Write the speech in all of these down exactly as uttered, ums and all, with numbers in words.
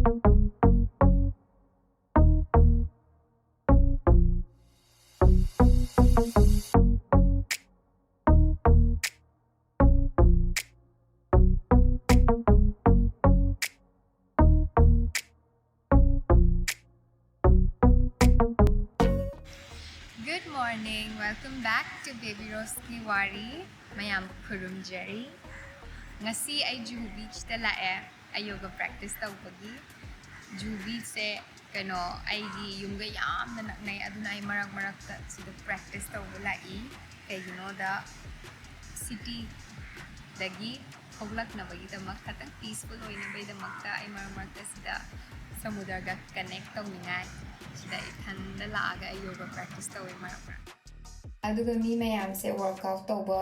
Good morning! Welcome back to Baby Roseꯀꯤ ꯋꯥꯔꯤ꯫ ꯃꯌꯥꯝꯕꯨ ꯈꯨꯔꯨꯝꯖꯔꯤ꯫ ꯉꯁꯤ ꯑꯩ ꯖꯨꯍꯨ ꯕꯤꯆꯇ ꯂꯥꯛꯑꯦ, ꯑꯩ ꯌꯣꯒ ꯄ꯭ꯔꯦꯛꯇꯤꯁ ꯇꯧꯕꯒꯤ꯫ ꯖꯨꯍꯨ ꯕꯤꯆꯁꯦ ꯀꯩꯅꯣ, ꯑꯩꯒꯤ ꯌꯨꯝꯒ ꯌꯥꯝꯅ ꯅꯛꯅꯩ, ꯑꯗꯨꯅ ꯑꯩ ꯃꯔꯛ ꯃꯔꯛꯇ ꯁꯤꯗ ꯄ꯭ꯔꯦꯛꯇꯤꯁ ꯇꯧꯕ ꯂꯥꯛꯏ꯫ ꯀꯩꯒꯤꯅꯣꯗ ꯁꯤꯇꯤꯗꯒꯤ ꯊꯣꯛꯂꯛꯅꯕꯒꯤꯗꯃꯛ, ꯈꯇꯪ ꯄꯤꯁꯐꯨꯜ ꯑꯣꯏꯅꯕꯒꯤꯗꯃꯛꯇ ꯑꯩ ꯃꯔꯛ ꯃꯔꯛꯇ ꯁꯤꯗ ꯁꯃꯨꯗ꯭ꯔꯒ ꯀꯅꯦꯛ ꯇꯧꯅꯤꯡꯉꯥꯏ ꯁꯤꯗ ꯏꯊꯟꯗ ꯂꯥꯛꯑꯒ ꯑꯩ ꯌꯣꯒ ꯄ꯭ꯔꯦꯛꯇꯤꯁ ꯇꯧꯋꯦ ꯃꯔꯛ ꯃꯔꯛ꯫ ꯑꯗꯨꯒ ꯃꯤ ꯃꯌꯥꯝꯁꯦ ꯋꯥꯔꯛꯑꯥꯎꯠ ꯇꯧꯕ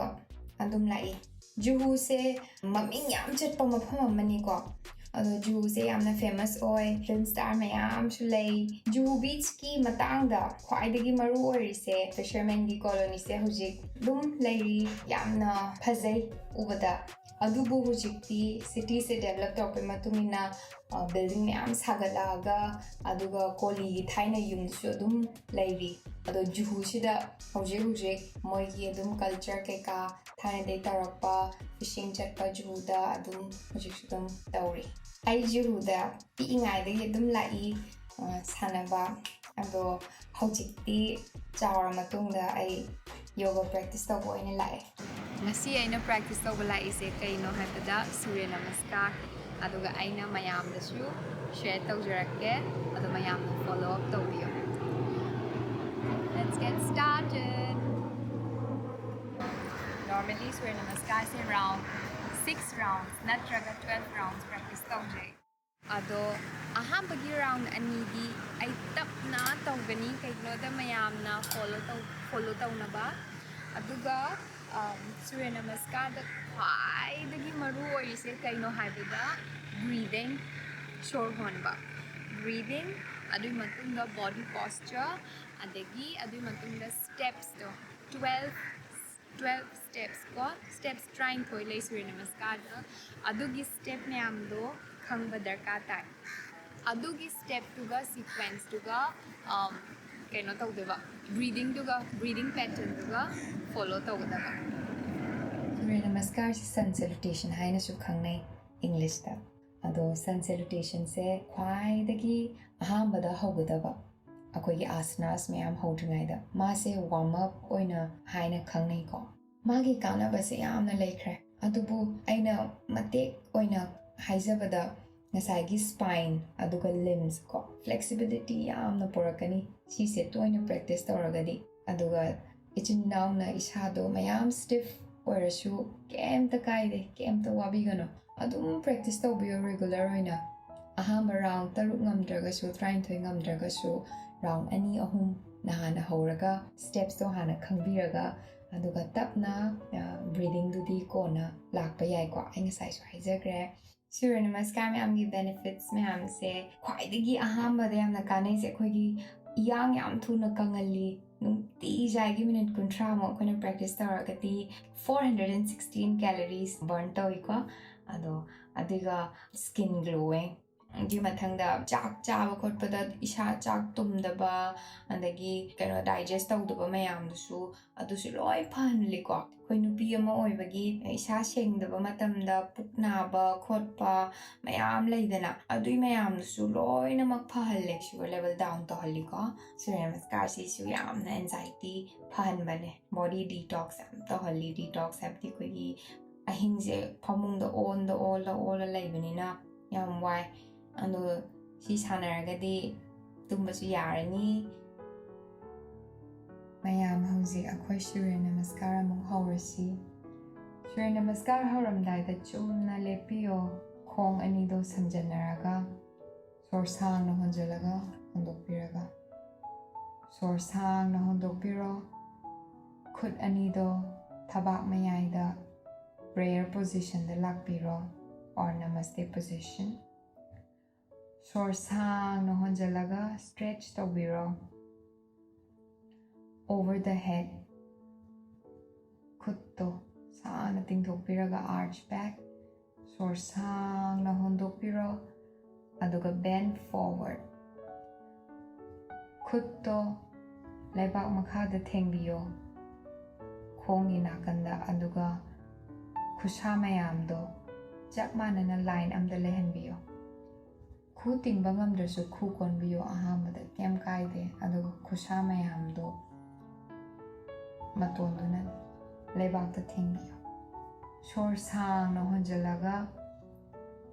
ꯑꯗꯨꯝ ꯂꯥꯛꯏ꯫ ꯖꯨꯍꯨꯁꯦ ꯃꯃꯤꯡ ꯌꯥꯝ ꯆꯠꯄ ꯃꯐꯝ ꯑꯃꯅꯤꯀꯣ꯫ ꯑꯗꯣ ꯖꯨꯍꯨꯁꯦ ꯌꯥꯝꯅ ꯐꯦꯃꯁ ꯑꯣꯏ, ꯐꯤꯜꯝ ꯁ꯭ꯇꯥꯔ ꯃꯌꯥꯝꯁꯨ ꯂꯩ꯫ ꯖꯨꯍꯨ ꯕꯤꯆꯀꯤ ꯃꯇꯥꯡꯗ ꯈ꯭ꯋꯥꯏꯗꯒꯤ ꯃꯔꯨ ꯑꯣꯏꯔꯤꯁꯦ, ꯐꯤꯁꯔꯃꯦꯟꯒꯤ ꯀꯣꯂꯣꯅꯤꯁꯦ ꯍꯧꯖꯤꯛ ꯑꯗꯨꯝ ꯂꯩꯔꯤ, ꯌꯥꯝꯅ ꯐꯖꯩ ꯎꯕꯗ꯫ ꯑꯗꯨꯕꯨ ꯍꯧꯖꯤꯛꯇꯤ ꯁꯤꯇꯤꯁꯦ ꯗꯦꯕꯂꯞ ꯇꯧꯔꯛꯄꯩ ꯃꯇꯨꯡ ꯏꯟꯅ, ꯑ, ꯕꯤꯜꯗꯤꯡ ꯃꯌꯥꯝ ꯁꯥꯒꯠꯂꯛꯑꯒ, ꯑꯗꯨꯒ ꯀꯣꯂꯤꯒꯤ ꯊꯥꯏꯅ ꯌꯨꯝꯁꯨ ꯑꯗꯨꯝ ꯂꯩꯔꯤ꯫ ꯑꯗꯣ ꯖꯨꯍꯨꯁꯤꯗ ꯍꯧꯖꯤꯛ ꯍꯧꯖꯤꯛ ꯃꯣꯏꯒꯤ ꯑꯗꯨꯝ ꯀꯜꯆꯔ ꯀꯩꯀꯥ ꯊꯥꯏꯅꯗꯩ ꯇꯧꯔꯛꯄ, ꯐꯤꯁꯤꯡ ꯆꯠꯄ ꯖꯨꯍꯨꯗ ꯑꯗꯨꯝ ꯍꯧꯖꯤꯛꯁꯨ ꯑꯗꯨꯝ ꯇꯧꯔꯤ꯫ ꯑꯩ ꯖꯨꯍꯨꯗ ꯄꯤꯛꯏꯉꯩꯗꯒꯤ ꯑꯗꯨꯝ ꯂꯥꯛꯏ, ꯑ, ꯁꯥꯟꯅꯕ꯫ ꯑꯗꯣ ꯍꯧꯖꯤꯛꯇꯤ ꯆꯥꯎꯔ ꯃꯇꯨꯡꯗ ꯑꯩ ꯌꯣꯒ ꯄ꯭ꯔꯦꯛꯇꯤꯁ ꯇꯧꯕ ꯑꯣꯏꯅ ꯂꯥꯛꯑꯦ꯫ ꯉꯁꯤ ꯑꯩꯅ ꯄ꯭ꯔꯦꯛꯇꯤꯁ ꯇꯧꯕ ꯂꯥꯛꯏꯁꯦ ꯀꯩꯅꯣ ꯍꯥꯏꯕꯗ ꯁꯨꯔ꯭ꯌ ꯅꯃꯁꯀꯥꯔ, ꯑꯗꯨꯒ ꯑꯩꯅ ꯃꯌꯥꯝꯗꯁꯨ ꯁꯤꯌꯔ ꯇꯧꯖꯔꯛꯀꯦ, ꯑꯗꯣ ꯃꯌꯥꯝꯅ ꯐꯣꯂꯣ ꯑꯞ ꯇꯧꯕꯤꯌꯨ꯫ Let's get started. Normally Surya ꯅꯃꯁꯀꯥꯔꯁꯦ ꯔꯥꯎꯟ ꯁꯤꯛꯁ ꯔꯥꯎꯟꯁ ꯅꯠꯇ꯭ꯔꯒ ꯇ꯭ꯋꯦꯜꯐ ꯔꯥꯎꯟꯁ ꯄ꯭ꯔꯦꯛꯇꯤꯁ ꯇꯧꯖꯩ꯫ ꯑꯗꯣ ꯑꯍꯥꯟꯕꯒꯤ ꯔꯥꯎꯟ ꯑꯅꯤꯗꯤ ꯑꯩ ꯇꯞꯅ ꯇꯧꯒꯅꯤ, ꯀꯩꯒꯤꯅꯣꯗ ꯃꯌꯥꯝꯅ ꯐꯣꯂꯣ ꯇꯧ-, ꯐꯣꯂꯣ ꯇꯧꯅꯕ꯫ ꯑꯗꯨꯒ, ꯑꯝ, ꯁꯨꯔ꯭ꯌ ꯅꯃꯁꯀꯥꯔꯗ ꯈ꯭ꯋꯥꯏꯗꯒꯤ ꯃꯔꯨ ꯑꯣꯏꯔꯤꯁꯦ ꯀꯩꯅꯣ ꯍꯥꯏꯕꯗ ꯕ꯭ꯔꯤꯗꯤꯡ, ꯁꯣꯔ ꯍꯣꯟꯕ, ꯕ꯭ꯔꯤꯗꯤꯡ, ꯑꯗꯨꯒꯤ ꯃꯇꯨꯡꯗ ꯕꯣꯗꯤ ꯄꯣꯁꯆꯔ, ꯑꯗꯒꯤ ꯑꯗꯨꯒꯤ ꯃꯇꯨꯡꯗ ꯁ꯭ꯇꯦꯞꯁꯇꯣ, ꯇ꯭ꯋꯦꯜꯐ ꯇ꯭ꯋꯦꯜꯐ ꯁ꯭ꯇꯦꯞꯁ ꯀꯣ, ꯁ꯭ꯇꯦꯞꯁ ꯇꯔꯥꯅꯤꯊꯣꯏ ꯂꯩ ꯁꯨꯔ꯭ꯌ ꯅꯃꯁꯀꯥꯔꯗ꯫ ꯑꯗꯨꯒꯤ ꯁ꯭ꯇꯦꯞ ꯃꯌꯥꯝꯗꯣ ꯈꯪꯕ ꯗꯔꯀꯥꯔ ꯇꯥꯏ꯫ ꯑꯗꯨꯒꯤ ꯁ꯭ꯇꯦꯞꯇꯨꯒ ꯁꯤꯀ꯭ꯋꯦꯟꯁꯇꯨꯒ ꯀꯩꯅꯣ ꯇꯧꯗꯣꯏꯕ, ꯕ꯭ꯔꯤꯗꯤꯡꯗꯨꯒ, ꯕ꯭ꯔꯤꯗꯤꯡ ꯄꯦꯇꯔꯟꯗꯨꯒ ꯐꯣꯂꯣ ꯇꯧꯒꯗꯕ꯫ ꯁꯨꯔ꯭ꯌ ꯅꯃꯁꯀꯥꯔꯁꯤ ꯁꯟ ꯁꯦꯂꯨꯇꯦꯁꯟ ꯍꯥꯏꯅꯁꯨ ꯈꯪꯅꯩ ꯏꯪꯂꯤꯁꯇ꯫ ꯑꯗꯣ ꯁꯟ ꯁꯦꯂꯨꯇꯦꯁꯟꯁꯦ ꯈ꯭ꯋꯥꯏꯗꯒꯤ ꯑꯍꯥꯟꯕꯗ ꯍꯧꯒꯗꯕ, ꯑꯩꯈꯣꯏꯒꯤ ꯑꯥꯁꯅꯥꯁ ꯃꯌꯥꯝ ꯍꯧꯗ꯭ꯔꯤꯉꯩꯗ ꯃꯥꯁꯦ ꯋꯥꯔꯝ ꯑꯞ ꯑꯣꯏꯅ ꯍꯥꯏꯅ ꯈꯪꯅꯩꯀꯣ꯫ ꯃꯥꯒꯤ ꯀꯥꯟꯅꯕꯁꯦ ꯌꯥꯝꯅ ꯂꯩꯈ꯭ꯔꯦ, ꯑꯗꯨꯕꯨ ꯑꯩꯅ ꯃꯇꯦꯛ ꯑꯣꯏꯅ ꯍꯥꯏꯖꯕꯗ, ꯉꯁꯥꯏꯒꯤ ꯁ꯭ꯄꯥꯏꯟ ꯑꯗꯨꯒ ꯂꯤꯝꯁ ꯀꯣ, ꯐ꯭ꯂꯦꯛꯁꯤꯕꯤꯂꯤꯇꯤ ꯌꯥꯝꯅ ꯄꯨꯔꯛꯀꯅꯤ ꯁꯤꯁꯦ ꯇꯣꯏꯅ ꯄ꯭ꯔꯦꯛꯇꯤꯁ ꯇꯧꯔꯒꯗꯤ꯫ ꯑꯗꯨꯒ ꯏꯆꯤꯟ ꯏꯅꯥꯎꯅ ꯏꯁꯥꯗꯣ ꯃꯌꯥꯝ ꯁ꯭ꯇꯤꯐ ꯑꯣꯏꯔꯁꯨ ꯀꯩꯝꯇ ꯀꯥꯏꯗꯦ, ꯀꯩꯝꯇ ꯋꯥꯕꯤꯒꯅꯨ꯫ ꯑꯗꯨꯝ ꯄ꯭ꯔꯦꯛꯇꯤꯁ ꯇꯧꯕꯤꯌꯣ ꯔꯤꯒꯨꯂꯔ ꯑꯣꯏꯅ꯫ ꯑꯍꯥꯟꯕ ꯔꯥꯎꯟ ꯇꯔꯨꯛ ꯉꯝꯗ꯭ꯔꯒꯁꯨ, ꯇꯔꯥꯅꯤꯊꯣꯏ ꯉꯝꯗ꯭ꯔꯒꯁꯨ, ꯔꯥꯎꯟ ꯑꯅꯤ ꯑꯍꯨꯝ ꯅꯍꯥꯟꯅ ꯍꯧꯔꯒ, ꯁ꯭ꯇꯦꯞꯁꯇꯣ ꯍꯥꯟꯅ ꯈꯪꯕꯤꯔꯒ, ꯑꯗꯨꯒ ꯇꯞꯅ ꯕ꯭ꯔꯤꯗꯤꯡꯗꯨꯗꯤ ꯀꯣꯟꯅ ꯂꯥꯛꯄ ꯌꯥꯏꯀꯣ꯫ ꯑꯩ ꯉꯁꯥꯏꯁꯨ ꯍꯥꯏꯖꯈ꯭ꯔꯦ, ꯁꯨꯔ꯭ꯌ ꯅꯃꯁꯀꯥꯔ ꯃꯌꯥꯝꯒꯤ ꯕꯦꯅꯤꯐꯤꯠꯁ ꯃꯌꯥꯝꯁꯦ ꯈ꯭ꯋꯥꯏꯗꯒꯤ ꯑꯍꯥꯟꯕꯗ ꯌꯥꯝꯅ ꯀꯥꯟꯅꯩꯁꯦ, ꯑꯩꯈꯣꯏꯒꯤ ꯏꯌꯥꯡ ꯌꯥꯝ ꯊꯨꯅ ꯀꯪꯍꯜꯂꯤ꯫ ꯅꯨꯡꯇꯤꯖꯥꯏꯒꯤ ꯃꯤꯅꯤꯠ ꯀꯨꯟꯊ꯭ꯔꯥꯃꯨꯛ ꯑꯩꯈꯣꯏꯅ ꯄ꯭ꯔꯦꯛꯇꯤꯁ ꯇꯧꯔꯒꯗꯤ four hundred and sixteen calories burn ꯇꯧꯏꯀꯣ꯫ ꯑꯗꯣ ꯑꯗꯨꯒ ꯁ꯭ꯀꯤꯟ ꯒ꯭ꯂꯣꯋꯤꯡ, ꯑꯗꯨꯒꯤ ꯃꯊꯪꯗ ꯆꯥꯛ ꯆꯥꯕ ꯈꯣꯠꯄꯗ ꯏꯁꯥ ꯆꯥꯛ ꯇꯨꯝꯗꯕ, ꯑꯗꯒꯤ ꯀꯩꯅꯣ ꯗꯥꯏꯖꯦꯁ ꯇꯧꯗꯕ ꯃꯌꯥꯝꯗꯨꯁꯨ, ꯑꯗꯨꯁꯨ ꯂꯣꯏ ꯐꯍꯜꯂꯤꯀꯣ꯫ ꯑꯩꯈꯣꯏ ꯅꯨꯄꯤ ꯑꯃ ꯑꯣꯏꯕꯒꯤ ꯏꯁꯥ ꯁꯦꯡꯗꯕ ꯃꯇꯝꯗ ꯄꯨꯛ ꯅꯥꯕ ꯈꯣꯠꯄ ꯃꯌꯥꯝ ꯂꯩꯗꯅ, ꯑꯗꯨꯏ ꯃꯌꯥꯝꯗꯨꯁꯨ ꯂꯣꯏꯅꯃꯛ ꯐꯍꯜꯂꯦ, ꯁꯨꯒꯔ ꯂꯦꯚꯦꯜ ꯗꯥꯎꯟ ꯇꯧꯍꯜꯂꯤꯀꯣ꯫ ꯁꯨꯔ꯭ꯌ ꯅꯃꯁꯀꯥꯔꯁꯤꯁꯨ ꯌꯥꯝꯅ ꯑꯦꯟꯖꯥꯏꯇꯤ ꯐꯍꯟꯕꯅꯦ꯫ ꯕꯣꯗꯤ ꯗꯤꯇꯣꯛꯁ ꯌꯥꯝ ꯇꯧꯍꯜꯂꯤ꯫ ꯗꯤꯇꯣꯛꯁ ꯍꯥꯏꯕꯗꯤ ꯑꯩꯈꯣꯏꯒꯤ ꯑꯍꯤꯡꯁꯦ ꯐꯃꯨꯡꯗ ꯑꯣꯟꯗ ꯑꯣꯜꯂ ꯑꯣꯜꯂ ꯂꯩꯕꯅꯤꯅ ꯌꯥꯝ ꯋꯥꯏ꯫ ꯑꯗꯣ ꯁꯤ ꯁꯥꯟꯅꯔꯒꯗꯤ ꯇꯨꯝꯕꯁꯨ ꯌꯥꯔꯅꯤ꯫ ꯃꯌꯥꯝ, ꯍꯧꯖꯤꯛ ꯑꯩꯈꯣꯏ ꯁꯨꯔ꯭ꯌ ꯅꯃꯁꯀꯥꯔ ꯑꯃꯨꯛ ꯍꯧꯔꯁꯤ꯫ ꯁꯨꯔ꯭ꯌ ꯅꯃꯁꯀꯥꯔ ꯍꯧꯔꯝꯗꯥꯏꯗ ꯆꯨꯝꯅ ꯂꯦꯞꯄꯤꯌꯣ꯫ ꯈꯣꯡ ꯑꯅꯤꯗꯣ ꯁꯝꯖꯟꯅꯔꯒ ꯁꯣꯔ ꯁꯥꯡꯅ ꯍꯣꯟꯖꯜꯂꯒ ꯍꯣꯟꯗꯣꯛꯄꯤꯔꯒ, ꯁꯣꯔ ꯁꯥꯡꯅ ꯍꯣꯟꯗꯣꯛꯄꯤꯔꯣ꯫ ꯈꯨꯠ ꯑꯅꯤꯗꯣ ꯊꯕꯥꯛ ꯃꯌꯥꯏꯗ ꯄ꯭ꯔꯦꯌꯔ ꯄꯣꯖꯤꯁꯟꯗ ꯂꯥꯛꯄꯤꯔꯣ, or ꯅꯃꯁꯇꯦ ꯄꯣꯖꯤꯁꯟ꯫ ꯁꯣꯔ ꯁꯥꯡꯅ ꯍꯣꯟꯖꯜꯂꯒ ꯁ꯭ꯇ꯭ꯔꯦꯆ ꯇꯧꯕꯤꯔꯣ꯫ Over the head, ꯈꯨꯠꯇꯣ ꯁꯥꯡꯅ ꯇꯤꯡꯊꯣꯛꯄꯤꯔꯒ arch back, ꯁꯣꯔ ꯁꯥꯡꯅ ꯍꯣꯟꯗꯣꯛꯄꯤꯔꯣ꯫ ꯑꯗꯨꯒ bend forward. ꯈꯨꯠꯇꯣ ꯂꯩꯕꯥꯛ ꯃꯈꯥꯗ ꯊꯦꯡꯕꯤꯌꯣ, ꯈꯣꯡꯒꯤ ꯅꯥꯀꯟꯗ, ꯑꯗꯨꯒ ꯈꯨꯠꯁꯥ ꯃꯌꯥꯝꯗꯣ ꯆꯞ ꯃꯥꯟꯅꯅ line ꯑꯝꯗ ꯂꯩꯍꯟꯕꯤꯌꯣ꯫ ꯈꯨ ꯇꯤꯡꯕ ꯉꯝꯗ꯭ꯔꯁꯨ ꯈꯨ ꯀꯣꯟꯕꯤꯌꯣ ꯑꯍꯥꯟꯕꯗ, ꯀꯩꯝ ꯀꯥꯏꯗꯦ꯫ ꯑꯗꯨꯒ ꯈꯨꯠꯁꯥ ꯃꯌꯥꯝꯗꯣ ꯃꯇꯣꯟꯗꯨꯅ ꯂꯩꯕꯥꯛꯇ ꯊꯦꯡꯕꯤꯌꯨ꯫ ꯁꯣꯔ ꯁꯥꯡꯅ ꯍꯣꯟꯖꯤꯜꯂꯒ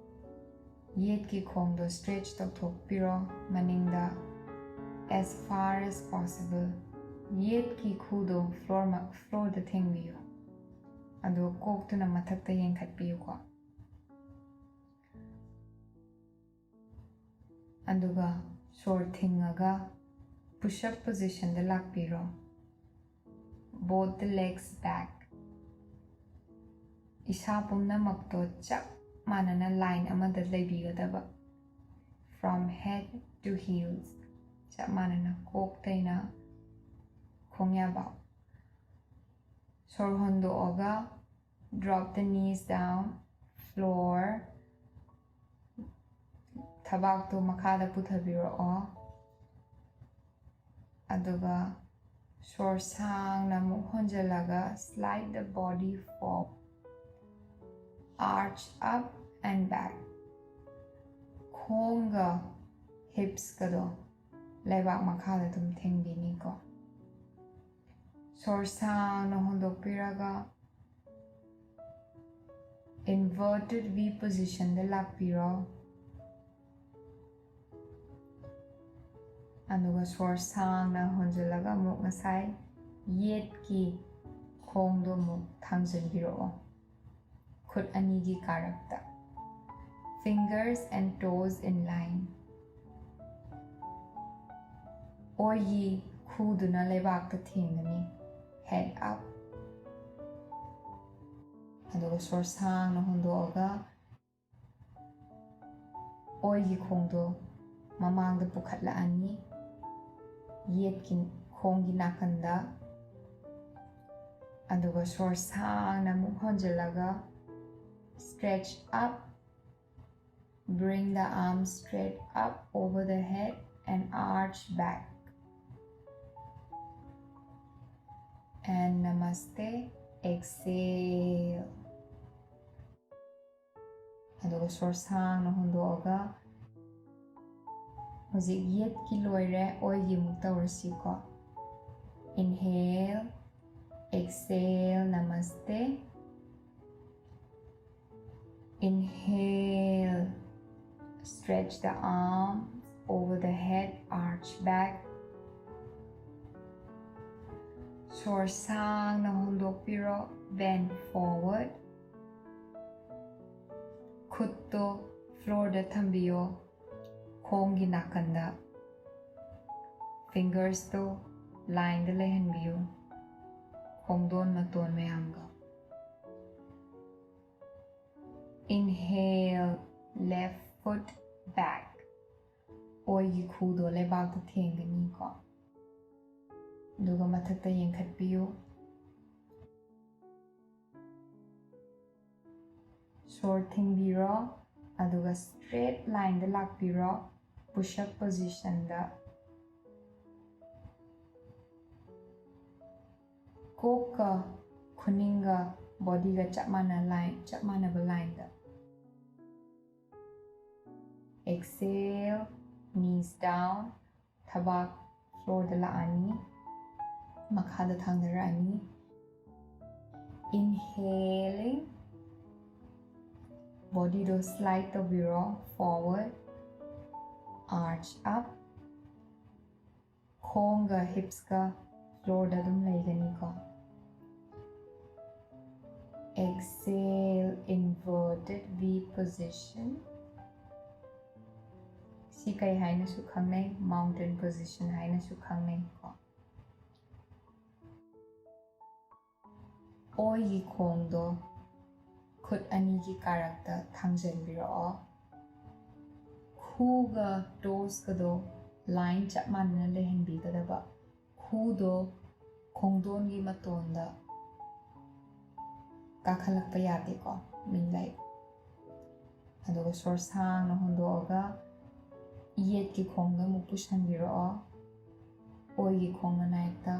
ꯌꯦꯠꯀꯤ ꯈꯣꯡꯗꯣ stretch ꯇꯧꯊꯣꯛꯄꯤꯔꯣ ꯃꯅꯤꯡꯗ, as far as possible꯫ ꯌꯦꯠꯀꯤ ꯈꯨꯗꯣ floor floorꯗ ꯊꯦꯡꯕꯤꯌꯨ꯫ ꯑꯗꯨꯒ ꯀꯣꯛꯇꯨꯅ ꯃꯊꯛꯇ ꯌꯦꯡꯈꯠꯄꯤꯌꯨꯀꯣ꯫ ꯑꯗꯨꯒ ꯁꯣꯔ ꯊꯤꯡꯉꯒ push up positionꯗ ꯂꯥꯛꯄꯤꯔꯣ꯫ Both the legs back. ꯏꯁꯥ ꯄꯨꯝꯅꯃꯛꯇꯣ ꯆꯞ ꯃꯥꯟꯅꯅ line ꯑꯃꯗ ꯂꯩꯕꯤꯒꯗꯕ꯫ From head to heels. ꯆꯞ ꯃꯥꯟꯅꯅ ꯀꯣꯛꯇꯩꯅ ꯈꯣꯡꯌꯥꯕꯥꯎ꯫ ꯁꯣꯔ ꯍꯣꯟꯗꯣꯛꯑꯒ drop the knees down, floor. ꯊꯕꯥꯛꯇꯨ ꯃꯈꯥꯗ ꯄꯨꯊꯕꯤꯔꯛꯑꯣ꯫ ꯑꯗꯨꯒ ꯁꯣꯔ ꯁꯥꯡꯅ ꯑꯃꯨꯛ ꯍꯣꯟꯖꯜꯂꯒ slide the body forward, arch up and back. ꯈꯣꯡꯒ hipsꯀꯗꯣ ꯂꯩꯕꯥꯛ ꯃꯈꯥꯗ ꯑꯗꯨꯝ ꯊꯦꯡꯕꯤꯅꯤꯀꯣ꯫ ꯁꯣꯔ ꯁꯥꯡꯅ ꯍꯣꯟꯗꯣꯛꯄꯤꯔꯒ inverted V positionꯗ ꯂꯥꯛꯄꯤꯔꯣ꯫ ꯑꯗꯨꯒ ꯁꯣꯔ ꯁꯥꯡꯅ ꯍꯣꯟꯖꯤꯜꯂꯒ ꯑꯃꯨꯛ ꯉꯁꯥꯏ ꯌꯦꯠꯀꯤ ꯈꯣꯡꯗꯣ ꯑꯃꯨꯛ ꯊꯥꯡꯖꯤꯟꯕꯤꯔꯛꯑꯣ꯫ ꯈꯨꯠ ꯑꯅꯤꯒꯤ ꯀꯥꯔꯛꯇ꯫ Fingers and toes in line. ꯑꯣꯏꯒꯤ ꯈꯨꯗꯨꯅ ꯂꯩꯕꯥꯛꯇ ꯊꯦꯡꯒꯅꯤ꯫ Head up. ꯑꯗꯨꯒ ꯁꯣꯔ ꯁꯥꯡꯅ ꯍꯣꯟꯗꯣꯛꯑꯒ ꯑꯣꯏꯒꯤ ꯈꯣꯡꯗꯣ ꯃꯃꯥꯡꯗ ꯄꯨꯈꯠꯂꯛꯑꯅꯤ, ꯌꯦꯠꯀꯤ ꯈꯣꯡꯒꯤ ꯅꯥꯀꯟꯗ꯫ ꯑꯗꯨꯒ ꯁꯣꯔ ꯁꯥꯡꯅ ꯑꯃꯨꯛ ꯍꯣꯟꯖꯤꯜꯂꯒ stretch up, Bring the arms straight up over the head and arch back. And namaste. Exhale. ꯑꯗꯨꯒ ꯁꯣꯔ ꯁꯥꯡꯅ ꯍꯣꯟꯗꯣꯛꯑꯒ, ꯍꯧꯖꯤꯛ ꯌꯦꯠꯀꯤ ꯂꯣꯏꯔꯦ, ꯑꯣꯏꯒꯤ ꯑꯃꯨꯛ ꯇꯧꯔꯁꯤꯀꯣ꯫ Inhale, exhale, namaste. Inhale, stretch the arms over the head, arch back. ꯁꯣꯔ ꯁꯥꯡꯅ ꯍꯣꯟꯗꯣꯛꯄꯤꯔꯣ, bend forward. ꯈꯨꯠꯇꯣ floorꯗ ꯊꯝꯕꯤꯌꯣ, ꯈꯣꯡꯒꯤ ꯅꯥꯀꯟꯗ꯫ Fingersꯇꯣ lineꯗ ꯂꯩꯍꯟꯕꯤꯌꯨ, ꯈꯣꯡꯗꯣꯟ ꯃꯇꯣꯟ ꯃꯌꯥꯝꯒ꯫ Inhale, left foot back. ꯑꯣꯏꯒꯤ ꯈꯨꯗꯣ ꯂꯩꯕꯥꯛꯇ ꯊꯦꯡꯒꯅꯤꯀꯣ꯫ ꯑꯗꯨꯒ ꯃꯊꯛꯇ ꯌꯦꯡꯈꯠꯄꯤꯌꯨ꯫ ꯁꯣꯔ ꯊꯤꯡꯕꯤꯔꯣ, ꯑꯗꯨꯒ straight lineꯗ ꯂꯥꯛꯄꯤꯔꯣ, push up positionꯗ꯫ ꯀꯣꯛꯀ ꯈꯨꯅꯤꯡꯒ bodyꯒ ꯆꯞ ꯃꯥꯟꯅ line, ꯆꯞ ꯃꯥꯟꯅꯕ lineꯗ꯫ Exhale, knees down, ꯊꯕꯥꯛ floorꯗ ꯂꯥꯛꯑꯅꯤ, ꯃꯈꯥꯗ ꯊꯥꯡꯊꯔꯛꯑꯅꯤ꯫ Inhaling, bodyꯗꯣ slide ꯇꯧꯕꯤꯔꯣ, forward, arch up, ꯈꯣꯡꯒ hipsꯀ floorꯗ ꯑꯗꯨꯝ ꯂꯩꯒꯅꯤꯀꯣ꯫ Exhale, inverted V position. ꯁꯤ ꯀꯩ ꯍꯥꯏꯅꯁꯨ ꯈꯪꯅꯩ? Mountain position ꯍꯥꯏꯅꯁꯨ ꯈꯪꯅꯩꯀꯣ꯫ ꯑꯣꯏꯒꯤ ꯈꯣꯡꯗꯣ ꯈꯨꯠ ꯑꯅꯤꯒꯤ ꯀꯥꯔꯛꯇ ꯊꯥꯡꯖꯟꯕꯤꯔꯛꯑꯣ꯫ ꯈꯨꯒ toesꯀꯗꯣ line ꯆꯞ ꯃꯥꯟꯅꯅ ꯂꯩꯍꯟꯕꯤꯒꯗꯕ꯫ ꯈꯨꯗꯣ ꯈꯣꯡꯗꯣꯟꯒꯤ ꯃꯇꯣꯟꯗ ꯀꯥꯈꯠꯂꯛꯄ ꯌꯥꯗꯦꯀꯣ, mean like ꯑꯗꯨꯒ ꯁꯣꯔ ꯁꯥꯡꯅ ꯍꯣꯟꯗꯣꯛꯑꯒ ꯌꯦꯠꯀꯤ ꯈꯣꯡꯗ ꯑꯃꯨꯛ ꯄꯨꯁꯟꯕꯤꯔꯛꯑꯣ꯫ ꯑꯣꯏꯒꯤ ꯈꯣꯡ ꯃꯅꯥꯛꯇ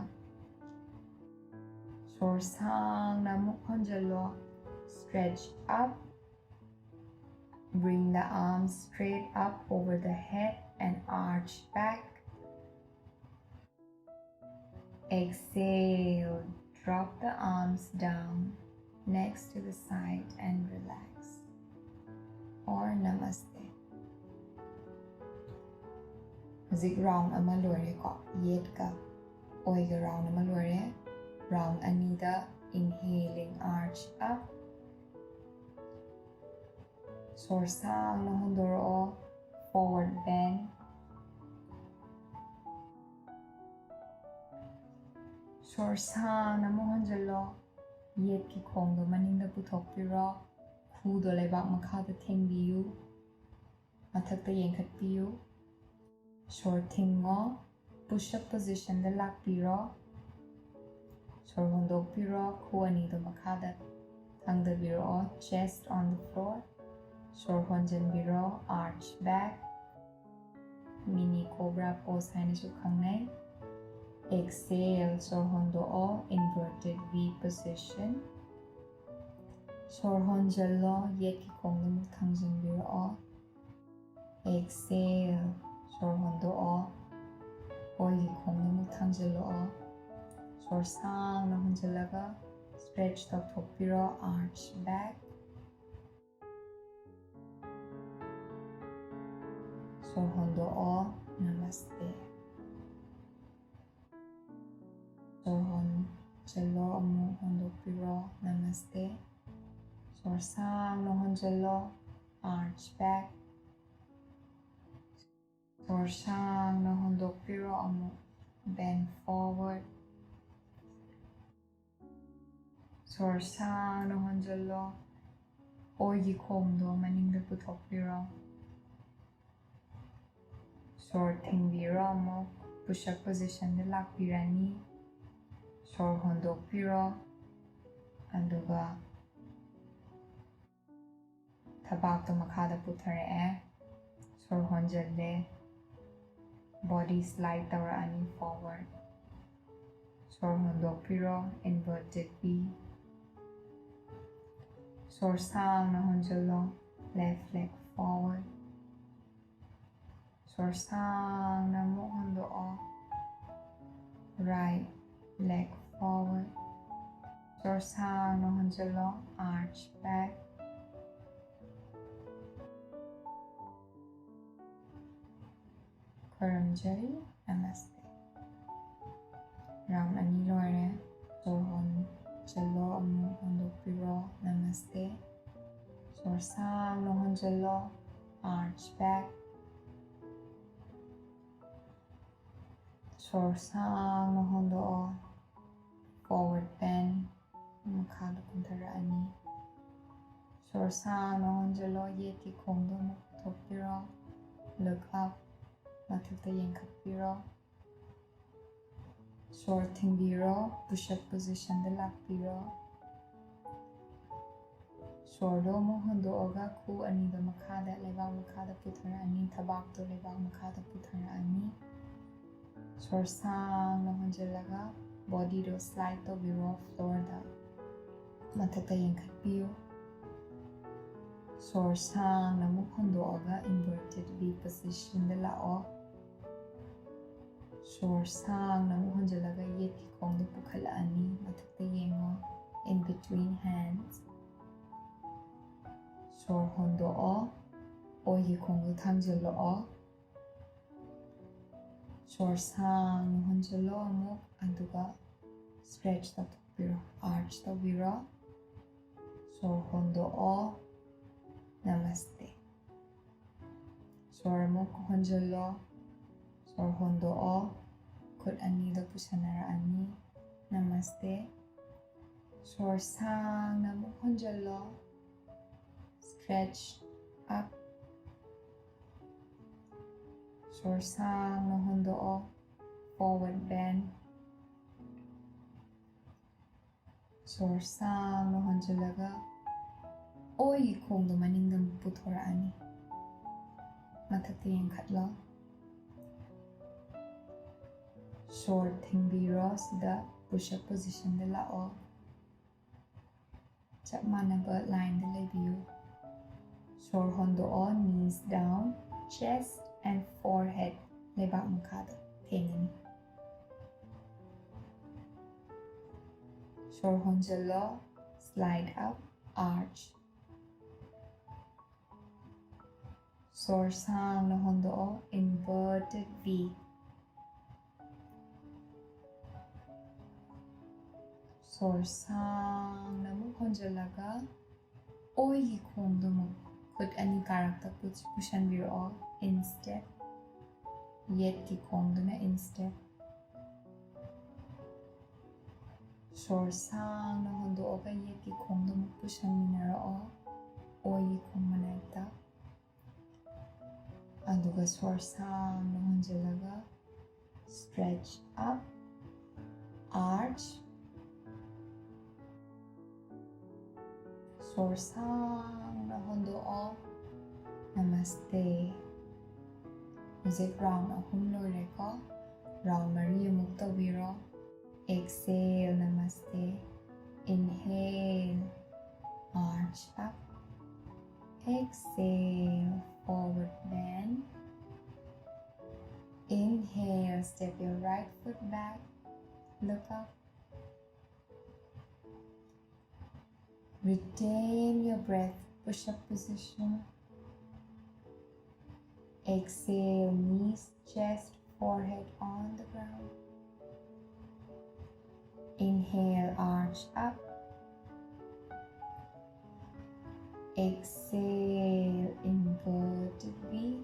ꯁꯣꯔ ꯁꯥꯡꯅ ꯑꯃꯨꯛ ꯍꯣꯟꯖꯜꯂꯣ꯫ Stretch up. Bring the arms straight up over the head and arch back. Exhale, drop the arms down next to the side and relax. Or namaste. ꯍꯧꯖꯤꯛ ꯔꯥꯎꯟ ꯑꯃ ꯂꯣꯏꯔꯦꯀꯣ, ꯌꯦꯠꯀ ꯑꯣꯏꯒ ꯔꯥꯎꯟ ꯑꯃ ꯂꯣꯏꯔꯦ꯫ ꯔꯥꯎꯟ ꯑꯅꯤꯗ inhaling arch up, ꯁꯣꯔ ꯁꯥꯡꯅ ꯍꯣꯟꯗꯣꯔꯛꯑꯣ, forward bend. ꯁꯣꯔ ꯁꯥꯡꯅ ꯑꯃꯨꯛ ꯍꯣꯟꯖꯜꯂꯣ꯫ ꯌꯦꯠꯀꯤ ꯈꯣꯡꯗꯣ ꯃꯅꯤꯡꯗ ꯄꯨꯊꯣꯛꯄꯤꯔꯣ꯫ ꯈꯨꯗꯣ ꯂꯩꯕꯥꯛ ꯃꯈꯥꯗ ꯊꯦꯡꯕꯤꯌꯨ꯫ ꯃꯊꯛꯇ ꯌꯦꯡꯈꯠꯄꯤꯌꯨ꯫ ꯁꯣꯔ ꯊꯤꯡꯉꯣ꯫ Push up positionꯗ ꯂꯥꯛꯄꯤꯔꯣ꯫ ꯁꯣꯔ ꯍꯣꯟꯗꯣꯛꯄꯤꯔꯣ꯫ ꯈꯨ ꯑꯅꯤꯗꯣ ꯃꯈꯥꯗ ꯊꯥꯡꯗꯕꯤꯔꯛꯑꯣ꯫ Chest on the floor. ꯁꯣꯔ ꯍꯣꯟꯖꯟꯕꯤꯔꯣ꯫ Arch back. Mini cobra pose ꯍꯥꯏꯅꯁꯨ ꯈꯪꯅꯩ꯫ Exhale, ꯁꯣꯔ ꯍꯣꯟꯗꯣꯛꯑꯣ, inverted V position. ꯁꯣꯔ ꯍꯣꯟꯖꯜꯂꯣ, ꯌꯦꯠꯀꯤ ꯈꯣꯡꯗ ꯑꯃꯨꯛ ꯊꯥꯡꯖꯟꯕꯤꯔꯛꯑꯣ꯫ Exhale, ꯁꯣꯔ ꯍꯣꯟꯗꯣꯛꯑꯣ, ꯑꯣꯏꯒꯤ ꯈꯣꯡꯗ ꯑꯃꯨꯛ ꯊꯥꯡꯖꯜꯂꯛꯑꯣ꯫ ꯁꯣꯔ ꯁꯥꯡꯅ ꯍꯣꯟꯖꯜꯂꯒ stretch ꯇꯧꯊꯣꯛꯄꯤꯔꯣ, arch back. ꯁꯣꯔ ꯍꯣꯟꯗꯣꯛꯑꯣ, namaste꯫ ꯁꯣꯔ ꯍꯣꯟꯖꯜꯂꯣ, ꯑꯃꯨꯛ ꯍꯣꯟꯗꯣꯛꯄꯤꯔꯣ, namaste꯫ ꯁꯣꯔ ꯁꯥꯡꯅ ꯍꯣꯟꯖꯜꯂꯣ, arch back꯫ ꯁꯣꯔ ꯁꯥꯡꯅ ꯍꯣꯟꯗꯣꯛꯄꯤꯔꯣ, ꯑꯃꯨꯛ bend forward꯫ ꯁꯣꯔ ꯁꯥꯡꯅ ꯍꯣꯟꯖꯜꯂꯣ, ꯑꯣꯏꯒꯤ ꯈꯣꯡꯗꯣ ꯃꯅꯤꯡꯗ ꯄꯨꯊꯣꯛꯄꯤꯔꯣ꯫ ꯁꯣꯔ ꯊꯤꯡꯕꯤꯔꯣ, ꯑꯃꯨꯛ push up positionꯗ ꯂꯥꯛꯄꯤꯔꯅꯤ꯫ ꯁꯣꯔ ꯍꯣꯟꯗꯣꯛꯄꯤꯔꯣ, ꯑꯗꯨꯒ ꯊꯕꯥꯛꯇꯣ ꯃꯈꯥꯗ ꯄꯨꯊꯔꯛꯑꯦ꯫ ꯁꯣꯔ ꯍꯣꯟꯖꯜꯂꯦ꯫ Body slide ꯇꯧꯔꯛꯑꯅꯤ forward꯫ ꯁꯣꯔ ꯍꯣꯟꯗꯣꯛꯄꯤꯔꯣ, inverted V꯫ ꯁꯣꯔ ꯁꯥꯡꯅ ꯍꯣꯟꯖꯜꯂꯣ, left leg forward꯫ ꯁꯣꯔ ꯁꯥꯡꯅ ꯑꯃꯨꯛ ꯍꯣꯟꯗꯣꯛꯑꯣ, right leg forward꯫ ꯁꯣꯔ ꯁꯥꯡꯅ ꯍꯣꯟꯖꯜꯂꯣ, arch back꯫ ꯈꯣꯏꯔꯝꯖꯔꯤ꯫ Namaste꯫ Round ꯑꯅꯤ ꯂꯣꯏꯔꯦ꯫ ꯁꯣꯔ ꯍꯣꯟꯖꯜꯂꯣ, ꯑꯃꯨꯛ ꯍꯣꯟꯗꯣꯛꯄꯤꯔꯣ꯫ Namaste꯫ ꯁꯣꯔ ꯁꯥꯡꯅ ꯍꯣꯟꯖꯜꯂꯣ, arch back꯫ ꯁꯣꯔ ꯁꯥꯡꯅ ꯍꯣꯟꯗꯣꯛꯑꯣ, forward bend꯫ ꯃꯈꯥꯗ ꯀꯨꯝꯊꯔꯛꯑꯅꯤ꯫ ꯁꯣꯔ ꯁꯥꯡꯅ ꯍꯣꯟꯖꯜꯂꯣ, ꯌꯦꯠꯀꯤ ꯈꯣꯡꯗꯣ ꯑꯃꯨꯛ ꯄꯨꯊꯣꯛꯄꯤꯔꯣ, look up꯫ ꯃꯊꯛꯇ ꯌꯦꯡꯈꯠꯄꯤꯔꯣ꯫ ꯁꯣꯔ ꯊꯤꯡꯕꯤꯔꯣ, push up positionꯗ ꯂꯥꯛꯄꯤꯔꯣ꯫ ꯁꯣꯔꯗꯣ ꯑꯃꯨꯛ ꯍꯣꯟꯗꯣꯛꯑꯒ ꯈꯨ ꯑꯅꯤꯗꯣ ꯃꯈꯥꯗ, ꯂꯩꯕꯥꯛ ꯃꯈꯥꯗ ꯄꯨꯊꯔꯛꯑꯅꯤ, ꯊꯕꯥꯛꯇꯣ ꯂꯩꯕꯥꯛ ꯃꯈꯥꯗ ꯄꯨꯊꯔꯛꯑꯅꯤ꯫ ꯁꯣꯔ ꯁꯥꯡꯅ ꯍꯣꯟꯖꯜꯂꯒ bodyꯗꯣ slide ꯇꯧꯕꯤꯔꯣ floorꯗ꯫ ꯃꯊꯛꯇ ꯌꯦꯡꯈꯠꯄꯤꯌꯨ꯫ ꯁꯣꯔ ꯁꯥꯡꯅ ꯑꯃꯨꯛ ꯍꯣꯟꯗꯣꯛꯑꯒ inverted V positionꯗ ꯂꯥꯛꯑꯣ꯫ ꯁꯣꯔ ꯁꯥꯡꯅ ꯑꯃꯨꯛ ꯍꯣꯟꯖꯜꯂꯒ ꯌꯦꯠꯀꯤ ꯈꯣꯡꯗꯣ ꯄꯨꯈꯠꯂꯛꯑꯅꯤ, ꯃꯊꯛꯇ ꯌꯦꯡꯉꯣ, in between hands꯫ ꯁꯣꯔ ꯍꯣꯟꯗꯣꯛꯑꯣ, ꯑꯣꯏꯒꯤ ꯈꯣꯡꯗꯣ ꯊꯥꯡꯖꯜꯂꯛꯑꯣ꯫ ꯁꯣꯔ ꯁꯥꯡꯅ ꯍꯣꯟꯖꯜꯂꯣ ꯑꯃꯨꯛ, ꯑꯗꯨꯒ stretch ꯇꯧꯊꯣꯛꯄꯤꯔꯣ, arch ꯇꯧꯕꯤꯔꯣ꯫ ꯁꯣꯔ ꯍꯣꯟꯗꯣꯛꯑꯣ, Namaste꯫ ꯁꯣꯔ ꯑꯃꯨꯛ ꯍꯣꯟꯖꯜꯂꯣ, ꯁꯣꯔ ꯍꯣꯟꯗꯣꯛꯑꯣ, ꯈꯨꯠ ꯑꯅꯤꯗꯣ ꯄꯨꯁꯟꯅꯔꯛꯑꯅꯤ, Namaste꯫ ꯁꯣꯔ ꯁꯥꯡꯅ ꯑꯃꯨꯛ ꯍꯣꯟꯖꯜꯂꯣ, stretch up꯫ ꯁꯣꯔ ꯁꯥꯡꯅ ꯍꯣꯟꯗꯣꯛꯑꯣ, forward bend꯫ ꯁꯣꯔ ꯁꯥꯡꯅ ꯍꯣꯟꯖꯜꯂꯒ ꯑꯣꯏꯒꯤ ꯈꯣꯡꯗꯣ ꯃꯅꯤꯡꯗ ꯑꯃꯨꯛ ꯄꯨꯊꯣꯔꯛꯑꯅꯤ꯫ ꯃꯊꯛꯇ ꯌꯦꯡꯈꯠꯂꯣ꯫ ꯁꯣꯔ ꯊꯤꯡꯕꯤꯔꯣ꯫ ꯁꯤꯗ push up positionꯗ ꯂꯥꯛꯑꯣ꯫ ꯆꯞ ꯃꯥꯟꯅꯕ lineꯗ ꯂꯩꯕꯤꯌꯨ꯫ ꯁꯣꯔ ꯍꯣꯟꯗꯣꯛꯑꯣ꯫ Knees down, chest and forehead ꯂꯩꯕꯥꯛ ꯃꯈꯥꯗ ꯊꯦꯡꯉꯅꯤ꯫ ꯁꯣꯔ ꯍꯣꯟꯖꯜꯂꯣ꯫ Slide up, arch꯫ ꯁꯣꯔ ꯁꯥꯡꯅ ꯍꯣꯟꯗꯣꯛꯑꯣ꯫ Inverted V꯫ ꯁꯣꯔ ꯁꯥꯡꯅ ꯑꯃꯨꯛ ꯍꯣꯟꯖꯜꯂꯒ ꯑꯣꯏꯒꯤ ꯈꯣꯡꯗꯨꯃꯨꯛ ꯈꯨꯠ ꯑꯅꯤ ꯀꯥꯔꯛꯇ ꯄꯨꯁ-, ꯄꯨꯁꯟꯕꯤꯔꯛꯑꯣ꯫ Instep꯫ ꯌꯦꯠꯀꯤ ꯈꯣꯡꯗꯨꯅ instep꯫ ꯁꯣꯔ ꯁꯥꯡꯅ ꯍꯣꯟꯗꯣꯛꯑꯒ ꯌꯦꯠꯀꯤ ꯈꯣꯡꯗꯨꯃꯨꯛ ꯄꯨꯁꯟꯃꯤꯟꯅꯔꯛꯑꯣ ꯑꯣꯏꯒꯤ ꯈꯣꯡ ꯃꯅꯥꯛꯇ꯫ ꯑꯗꯨꯒ ꯁꯣꯔ ꯁꯥꯡꯅ ꯍꯣꯟꯖꯤꯜꯂꯒ stretch up, arch꯫ ꯁꯣꯔ ꯁꯥꯡꯅ ꯍꯣꯟꯗꯣꯛꯑꯣ꯫ Namaste꯫ ꯍꯧꯖꯤꯛ round ꯑꯍꯨꯝ ꯂꯣꯏꯔꯦꯀꯣ꯫ Round ꯃꯔꯤ ꯑꯃꯨꯛ ꯇꯧꯕꯤꯔꯣ꯫ Exhale, namaste. Inhale, arch up. Exhale, forward bend. Inhale, step your right foot back. Look up. Retain your breath, push up position. Exhale, knees, chest, forehead on the ground. Inhale, arch up. Exhale, inverted V.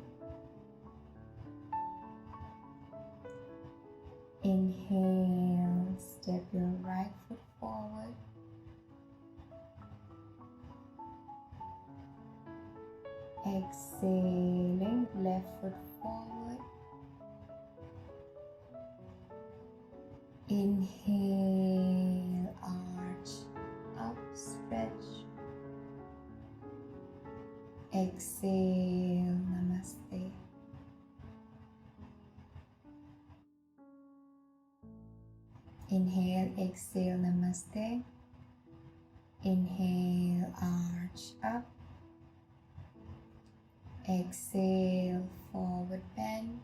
Inhale, step your right foot forward. Exhaling, left foot forward. Inhale, arch up, stretch. Exhale, namaste. Inhale, exhale, namaste. Inhale, arch up. Exhale, forward bend.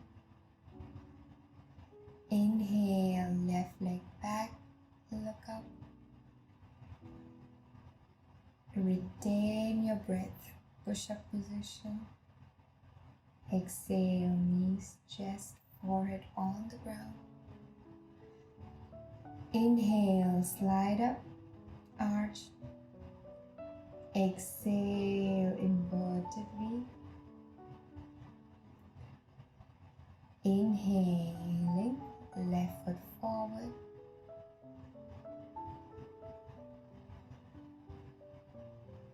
Inhale, left leg back, look up. Retain your breath, push-up position. Exhale, knees, chest, forehead on the ground. Inhale, slide up, arch. Exhale, inverted V. Inhaling, left foot forward.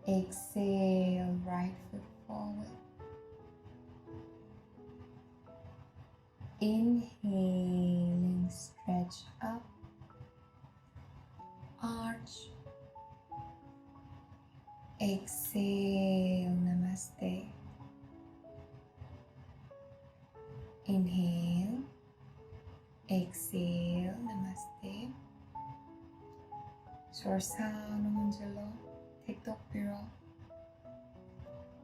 Exhale, right foot forward. Inhaling, stretch up, arch. Exhale, namaste. Inhale, exhale, namaste. ꯁꯣꯔ ꯁꯥꯡꯅ ꯍꯣꯟꯖꯜꯂꯣ, ꯊꯦꯛꯇꯣꯛꯄꯤꯔꯣ,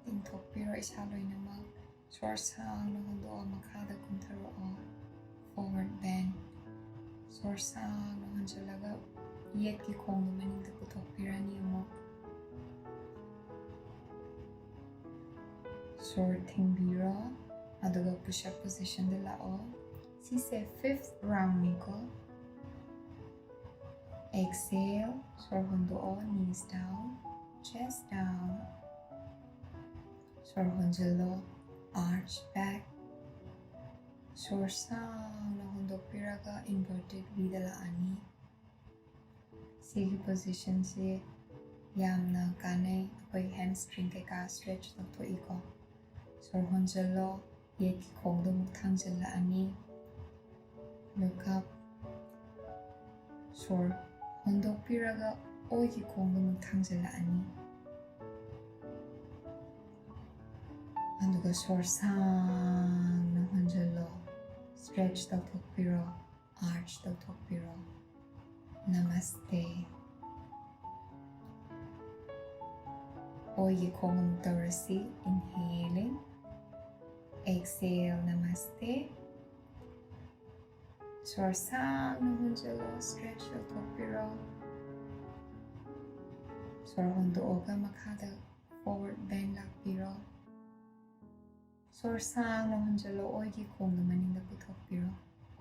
ꯇꯤꯡꯊꯣꯛꯄꯤꯔꯣ ꯏꯁꯥ ꯂꯣꯏꯅꯃꯛ꯫ ꯁꯣꯔ ꯁꯥꯡꯅ ꯍꯣꯟꯗꯣꯛꯑꯣ, ꯃꯈꯥꯗ ꯀꯨꯝꯊꯔꯛꯑꯣ, forward bend꯫ ꯁꯣꯔ ꯁꯥꯡꯅ ꯍꯣꯟꯖꯜꯂꯒ ꯌꯦꯠꯀꯤ ꯈꯣꯡꯗꯣ ꯃꯅꯤꯡꯗ ꯄꯨꯊꯣꯛꯄꯤꯔꯅꯤ ꯑꯃꯨꯛ꯫ ꯁꯣꯔ ꯊꯤꯡꯕꯤꯔꯣ, ꯑꯗꯨꯒ push up positionꯗ ꯂꯥꯛꯑꯣ꯫ ꯁꯤꯁꯦ fifth roundꯅꯤꯀꯣ꯫ Exhale, ꯁꯣꯔ ꯍꯣꯟꯗꯣꯛꯑꯣ, knees down, chest down꯫ ꯁꯣꯔ ꯍꯣꯟꯖꯜꯂꯣ, arch back꯫ ꯁꯣꯔ ꯁꯥꯡꯅ ꯍꯣꯟꯗꯣꯛꯄꯤꯔꯒ inverted Vꯗ ꯂꯥꯛꯑꯅꯤ꯫ ꯁꯤꯒꯤ positionꯁꯤ ꯌꯥꯝꯅ ꯀꯥꯟꯅꯩ, ꯑꯩꯈꯣꯏ hamstring ꯀꯩꯀꯥ stretch ꯇꯧꯊꯣꯛꯏꯀꯣ꯫ ꯁꯣꯔ ꯍꯣꯟꯖꯜꯂꯣ, ꯌꯦꯠꯀꯤ ꯈꯣꯡꯗꯣ ꯑꯃꯨꯛ ꯊꯥꯡꯖꯜꯂꯛꯑꯅꯤ꯫ Look up꯫ ꯁꯣꯔ ꯍꯣꯟꯗꯣꯛꯄꯤꯔꯒ ꯑꯣꯏꯒꯤ ꯈꯣꯡꯗꯣ ꯑꯃꯨꯛ ꯊꯥꯡꯖꯜꯂꯛꯑꯅꯤ꯫ ꯁꯣꯔ ꯁꯥꯡꯅ ꯍꯣꯟꯖꯜꯂꯣ, stretch ꯇꯧꯊꯣꯛꯄꯤꯔꯣ, arch ꯇꯧꯊꯣꯛꯄꯤꯔꯣ꯫ Namaste꯫ ꯑꯣꯏꯒꯤ ꯈꯣꯡ ꯑꯃꯨꯛ ꯇꯧꯔꯁꯤ꯫ Inhaling, exhale, namaste꯫ ꯁꯣꯔ ꯁꯥꯡꯅ ꯍꯣꯟꯖꯜꯂꯣ, stretch ꯇꯧꯊꯣꯛꯄꯤꯔꯣ꯫ ꯁꯣꯔ ꯍꯣꯟꯗꯣꯛꯑꯒ ꯃꯈꯥꯗ forward bend ꯂꯥꯛꯄꯤꯔꯣ꯫ ꯁꯣꯔ ꯁꯥꯡꯅ ꯍꯣꯟꯖꯜꯂꯣ, ꯑꯣꯏꯒꯤ ꯈꯣꯡꯗꯣ ꯃꯅꯤꯡꯗ ꯄꯨꯊꯣꯛꯄꯤꯔꯣ꯫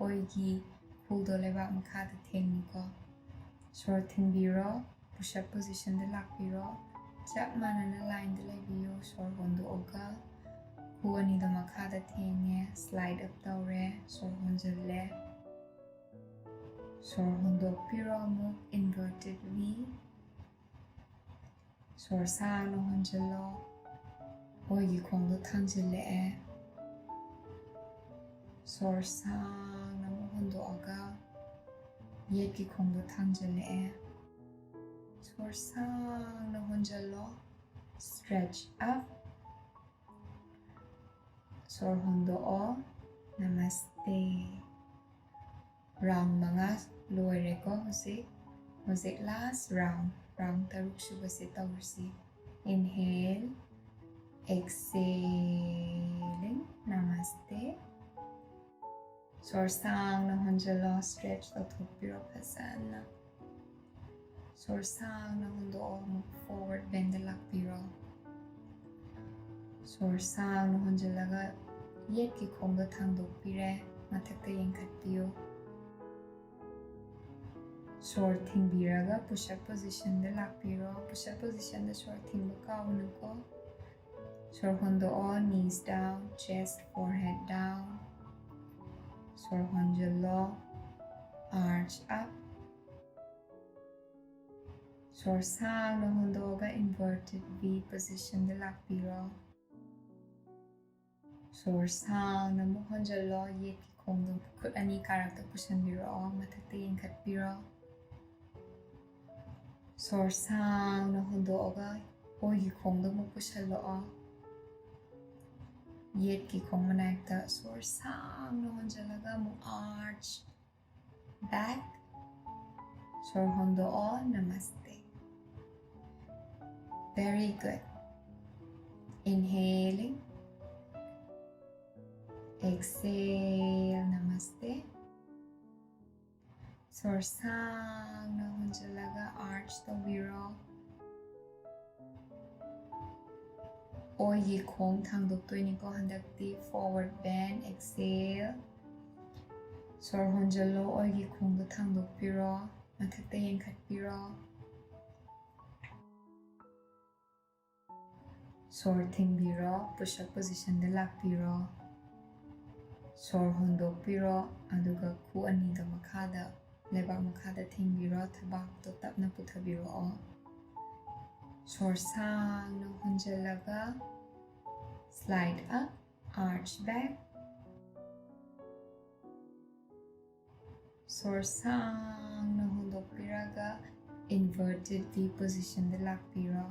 ꯑꯣꯏꯒꯤ ꯈꯨꯗꯣ ꯂꯩꯕꯥꯛ ꯃꯈꯥꯗ ꯊꯦꯡꯉꯨꯀꯣ꯫ ꯁꯣꯔ ꯊꯤꯡꯕꯤꯔꯣ, push up position ꯗ ꯂꯥꯛꯄꯤꯔꯣ꯫ ꯆꯞ ꯃꯥꯟꯅꯅ line ꯗ ꯂꯩꯕꯤꯌꯨ꯫ ꯁꯣꯔ ꯍꯣꯟꯗꯣꯛꯑꯒ ꯈꯨ ꯑꯅꯤꯗꯣ ꯃꯈꯥꯗ ꯊꯦꯡꯉꯦ, slide up ꯇꯧꯔꯦ, ꯁꯣꯔ ꯍꯣꯟꯖꯜꯂꯦ꯫ ꯁꯣꯔ ꯍꯣꯟꯗꯣꯛꯄꯤꯔꯣ, ꯑꯃꯨꯛ inverted V꯫ ꯁꯣꯔ ꯁꯥꯡꯅ ꯍꯣꯟꯖꯜꯂꯣ, ꯑꯣꯏꯒꯤ ꯈꯣꯡꯗꯣ ꯊꯥꯡꯖꯤꯜꯂꯛꯑꯦ꯫ ꯁꯣꯔ ꯁꯥꯡꯅ ꯑꯃꯨꯛ ꯍꯣꯟꯗꯣꯛꯑꯒ ꯌꯦꯠꯀꯤ ꯈꯣꯡꯗꯣ ꯊꯥꯡꯖꯤꯜꯂꯛꯑꯦ꯫ ꯁꯣꯔ ꯁꯥꯡꯅ ꯍꯣꯟꯖꯜꯂꯣ, stretch up꯫ ꯁꯣꯔ ꯍꯣꯟꯗꯣꯛꯑꯣ, namaste꯫ Round ꯃꯉꯥ ꯂꯣꯏꯔꯦꯀꯣ ꯍꯧꯖꯤꯛ꯫ ꯍꯧꯖꯤꯛ last round, round ꯇꯔꯨꯛ ꯁꯨꯕꯁꯦ ꯇꯧꯔꯁꯤ꯫ Inhale, exhaling, namaste꯫ ꯁꯣꯔ ꯁꯥꯡꯅ ꯍꯣꯟꯖꯜꯂꯣ, stretch ꯇꯧꯊꯣꯛꯄꯤꯔꯣ ꯐꯖꯅ꯫ ꯁꯣꯔ ꯁꯥꯡꯅ ꯍꯣꯟꯗꯣꯛꯑꯣ, ꯑꯃꯨꯛ forward bend ꯗ ꯂꯥꯛꯄꯤꯔꯣ꯫ ꯁꯣꯔ ꯁꯥꯡꯅ ꯍꯣꯟꯖꯜꯂꯒ ꯌꯦꯠꯀꯤ ꯈꯣꯡꯗꯣ ꯊꯥꯡꯗꯣꯛꯄꯤꯔꯦ, ꯃꯊꯛꯇ ꯌꯦꯡꯈꯠꯄꯤꯌꯨ꯫ ꯁꯣꯔ ꯊꯤꯡꯕꯤꯔꯒ push up position ꯗ ꯂꯥꯛꯄꯤꯔꯣ꯫ Push up position ꯗ ꯁꯣꯔ ꯊꯤꯡꯕ ꯀꯥꯎꯒꯅꯨꯀꯣ꯫ ꯁꯣꯔ ꯍꯣꯟꯗꯣꯛꯑꯣ, knees down, chest, forehead down꯫ ꯁꯣꯔ ꯍꯣꯟꯖꯜꯂꯣ, arch up꯫ ꯁꯣꯔ ꯁꯥꯡꯅ ꯍꯣꯟꯗꯣꯛꯑꯒ inverted V position ꯗ ꯂꯥꯛꯄꯤꯔꯣ꯫ ꯁꯣꯔ ꯁꯥꯡꯅ ꯑꯃꯨꯛ ꯍꯣꯟꯖꯜꯂꯣ, ꯌꯦꯠꯀꯤ ꯈꯣꯡꯗꯣ ꯈꯨꯠ ꯑꯅꯤ ꯀꯥꯔꯛꯇ ꯄꯨꯁꯟꯕꯤꯔꯛꯑꯣ, ꯃꯊꯛꯇ ꯌꯦꯡꯈꯠꯄꯤꯔꯣ꯫ ꯁꯣꯔ ꯁꯥꯡꯅ ꯍꯣꯟꯗꯣꯛꯑꯒ ꯑꯣꯏꯒꯤ ꯈꯣꯡꯗꯣ ꯑꯃꯨꯛ ꯄꯨꯁꯜꯂꯛꯑꯣ꯫ ꯌꯦꯠꯀꯤ ꯈꯣꯡ ꯃꯅꯥꯛꯇ ꯁꯣꯔ ꯁꯥꯡꯅ ꯍꯣꯟꯖꯜꯂꯒ ꯑꯃꯨꯛ arch back. ꯁꯣꯔ ꯍꯣꯟꯗꯣꯛꯑꯣ, namaste. Very good. Inhaling. Exhale, namaste. ꯁꯣꯔ ꯁꯥꯡꯅ ꯍꯣꯟꯖꯜꯂꯒ arch ꯇꯧꯕꯤꯔꯣ꯫ ꯑꯣꯏꯒꯤ ꯈꯣꯡ ꯊꯥꯡꯗꯣꯛꯇꯣꯏꯅꯤꯀꯣ ꯍꯟꯗꯛꯇꯤ꯫ Forward bend, exhale. ꯁꯣꯔ ꯍꯣꯟꯖꯜꯂꯣ, ꯑꯣꯏꯒꯤ ꯈꯣꯡꯗꯣ ꯊꯥꯡꯗꯣꯛꯄꯤꯔꯣ, ꯃꯊꯛꯇ ꯌꯦꯡꯈꯠꯄꯤꯔꯣ꯫ ꯁꯣꯔ ꯊꯤꯡꯕꯤꯔꯣ, push up positionꯗ ꯂꯥꯛꯄꯤꯔꯣ꯫ ꯁꯣꯔ ꯍꯣꯟꯗꯣꯛꯄꯤꯔꯣ, ꯑꯗꯨꯒ ꯈꯨ ꯑꯅꯤꯗꯣ ꯃꯈꯥꯗ, ꯂꯩꯕꯥꯛ ꯃꯈꯥꯗ ꯊꯤꯡꯕꯤꯔꯣ, ꯊꯕꯥꯛꯇꯣ ꯇꯞꯅ ꯄꯨꯊꯕꯤꯔꯛꯑꯣ꯫ ꯁꯣꯔ ꯁꯥꯡꯅ ꯍꯣꯟꯖꯜꯂꯒ slide up, arch back. ꯁꯣꯔ ꯁꯥꯡꯅ ꯍꯣꯟꯗꯣꯛꯄꯤꯔꯒ inverted V positionꯗ ꯂꯥꯛꯄꯤꯔꯣ꯫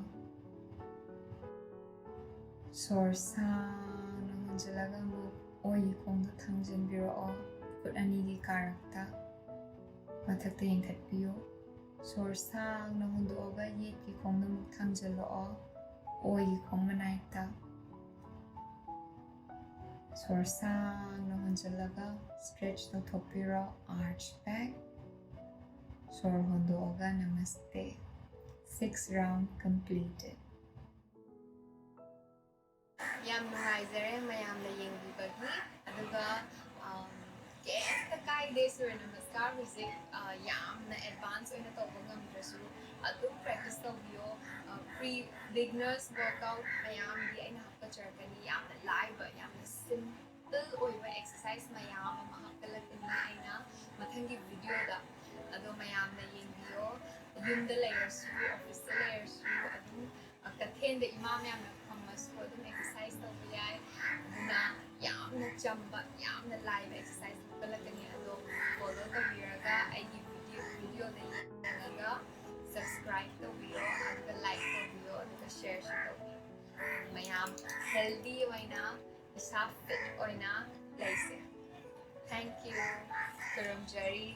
ꯁꯣꯔ ꯁꯥꯡꯅ ꯍꯣꯟꯖꯜꯂꯒ ꯑꯃꯨꯛ ꯑꯣꯏꯒꯤ ꯈꯣꯡꯗ ꯊꯥꯡꯖꯟꯕꯤꯔꯛꯑꯣ, ꯈꯨꯠ ꯑꯅꯤꯒꯤ ꯀꯥꯔꯛꯇ꯫ ꯃꯊꯛꯇ ꯌꯦꯡꯈꯠꯄꯤꯌꯨ꯫ ꯁꯣꯔ ꯁꯥꯡꯅ ꯍꯣꯟꯗꯣꯛꯑꯒ ꯌꯦꯠꯀꯤ ꯈꯣꯡꯗ ꯑꯃꯨꯛ ꯊꯥꯡꯖꯜꯂꯛꯑꯣ, ꯑꯣꯏꯒꯤ ꯈꯣꯡ ꯃꯅꯥꯛꯇ꯫ ꯁꯣꯔ ꯁꯥꯡꯅ ꯍꯣꯟꯖꯜꯂꯒ stretch ꯇꯧꯊꯣꯛꯄꯤꯔꯣ, arch back꯫ ꯁꯣꯔ ꯍꯣꯟꯗꯣꯛꯑꯒ namaste꯫ Six round completed. ꯌꯥꯝ ꯅꯨꯡꯉꯥꯏꯖꯔꯦ ꯃꯌꯥꯝꯅ ꯌꯦꯡꯕꯤꯕꯒꯤ꯫ ꯑꯗꯨꯒ, ꯑꯝ, ꯀꯩꯝꯇ ꯀꯥꯏꯗꯦ, ꯁꯨꯔ꯭ꯌ ꯅꯃꯁꯀꯥꯔ ꯍꯧꯖꯤꯛ, ꯑ, ꯌꯥꯝꯅ advance ꯑꯣꯏꯅ ꯇꯧꯕ ꯉꯝꯗ꯭ꯔꯁꯨ ꯑꯗꯨꯝ practice ꯇꯧꯕꯤꯌꯣ꯫ ꯑ, pre beginners workout ꯃꯌꯥꯝꯗꯤ ꯑꯩꯅ ꯍꯥꯞꯀꯠꯆꯔꯛꯀꯅꯤ꯫ ꯌꯥꯝꯅ ꯂꯥꯏꯕ, ꯌꯥꯝꯅ simple ꯑꯣꯏꯕ exercise ꯃꯌꯥꯝ ꯑꯃ ꯍꯥꯞꯀꯠꯂꯛꯀꯅꯤ ꯑꯩꯅ ꯃꯊꯪꯒꯤ videoꯗ꯫ ꯑꯗꯣ ꯃꯌꯥꯝꯅ ꯌꯦꯡꯕꯤꯌꯣ꯫ ꯌꯨꯝꯗ ꯂꯩꯔꯁꯨ, officeꯇ ꯂꯩꯔꯁꯨ, ꯑꯗꯨꯝ, ꯑ, ꯀꯩꯊꯦꯜꯗ ꯏꯃꯥ ꯃꯌꯥꯝꯅ ꯐꯝꯃꯁꯨ ꯑꯗꯨꯝ exercise ꯇꯧꯕ ꯌꯥꯏ꯫ ꯑꯗꯨꯅ ꯌꯥꯝꯅ ꯆꯝꯕ, ꯌꯥꯝꯅ ꯂꯥꯏꯕ exercise ꯍꯥꯞꯀꯠꯂꯛꯀꯅꯤ꯫ ꯑꯗꯣ follow ꯇꯧꯕꯤꯔꯒ ꯑꯩꯒꯤ video, videoꯗ ꯌꯦꯡꯉꯒ subscribe ꯇꯧꯕꯤꯌꯣ, ꯑꯗꯨꯒ like ꯇꯧꯕꯤꯌꯣ, ꯑꯗꯨꯒ shareꯁꯨ ꯇꯧꯕꯤꯌꯣ꯫ ꯃꯌꯥꯝ healthy ꯑꯣꯏꯅ ꯏꯁꯥ ꯐꯤꯠ ꯑꯣꯏꯅ ꯂꯩꯁꯦ꯫ Thank you꯫ ꯈꯨꯔꯨꯝꯖꯔꯤ꯫